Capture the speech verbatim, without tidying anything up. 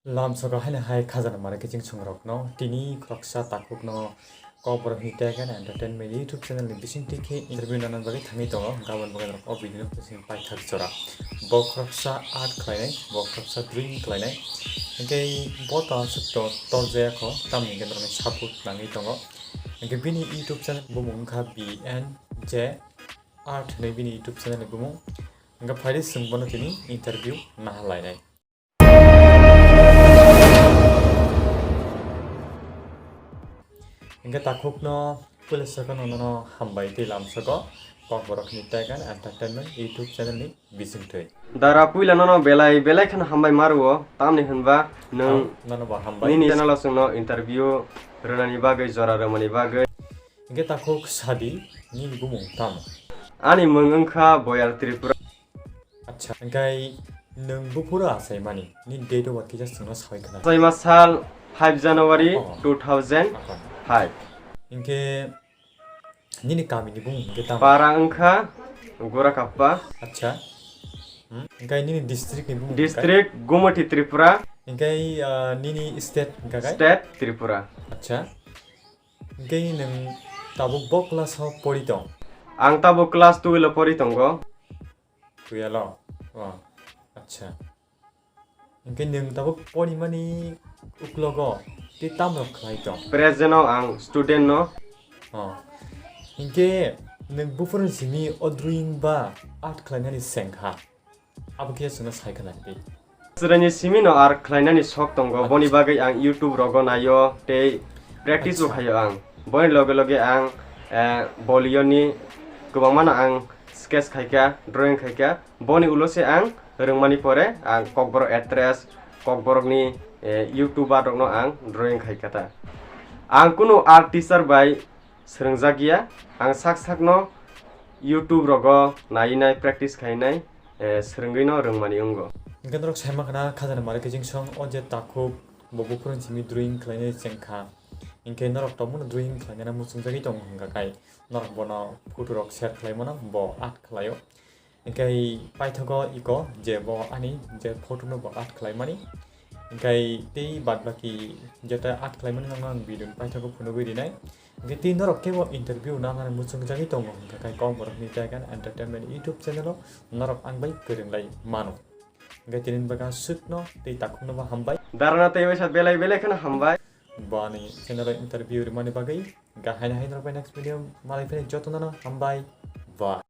Lamsogo haino hai khajana mare kiching songrokno tini khoroksa takhukno Kokborok ni Tech and Entertainment YouTube channel ni bisingtwi khe interview nana bagwi thangwi tongo. Gabon bagwi norok o video no bising paithak jora. Bo khoroksa art khlainai, bo khoroksa drawing khlainai. Hinkhe bo to aswk to torjaya kho, tamni hinkhe norokni support nangwi tongo. Hinkhe bini YouTube channel bumung wngkha B N J Art hinwi bini YouTube channel ni bumung. Hinkhe phaidi chwng bono tini interview naha lainai. Hinkhe takhukno puila sakano nono hambai tei lamsogo Kokborok ni Tech and Entertainment YouTube channel ni bisingtwi. Dara puila nono belai belai kheno hambai ma rwo, tamni hwnba nwng Ang nono bo hambai. Nini channel o chwngno interview rwnani bagwi, jora rwmani bagwi. Hinkhe takhuk sadi, nini bumung tamo? Ani mung wngkha Boyal Tripura. Acha, hinkhe nwng buphuru achaimani, nini date of birth kisa chwngno sawi khna. Achaima sal five January Oh. two thousand five. Hinkhe nini kamini bumung hinkhe tamo? Para wngkha Gorakappa. Acha. Hmm? Hinkhe nini district ni bumung hinkhe? District Gumoti Tripura. Hinkhe, ah, nini state hinkhe kai? State Tripura. Acha. Hinkhe nwng tabuk bo class o pori tong? Ang tabuk class twelve o pori tongo. Twelve o? Oh, acha. Hinkhe nwng tabuk porimani uklogo tei tamrok khlai tong? Present o ang student no. Oh. Hinkhe nwng buphuru simi o drawing ba art khlainani sengkha? Abo khe chwngno sai khna tei. Chwraini simi no art khlainani sok tongo, boni Acha. bagwi ang YouTube rogo naio tei practice bo Acha. khaio ang. Boni loge loge ang, eh, bolio ni kwbangma no ang sketch khaikha, drawing khaikha. Boni ulo se ang rwngmani pore ang Kokborok actress, Kokborok ni, eh, YouTuber rokno ang drawing khaikha ta. Ang kunu art teacher bai swrwngjak ya, ang sak sakno YouTube rogo nai nai practice khai nai, eh, swrwngwi no rwngmani wngo. Hinkhe norok sai mankha na khajana mare kiching song o je takhuk bo buphuru simi drawing khlainai chengkha. Hinkhe norok tongmano drawing khlainani muchungjagwi tongo hwnkha khai norok bono photo rok share khlaimano bo art khlaio. Hinkhe paithago iko je bo ani je photo no bo art khlaimani. Hinkhe tei bad baki jeta art khlaimani nokno ang video ni paithago phunugwi rinai. Hinkhe tei norok kebo interview nanani muchungjagwi tongo hinkhe khai Kokborok ni Tech and Entertainment YouTube channel o norok ang bai kwrwng lai mano. Hinkhe tini bagwi aswkno tei takhukno bo hambai. Darana tei waisa belai belai kheno hambai. Bo ani channel o interview rimani bagwi ga haino hai norok bai next video malai phai jotono hambai. Bye.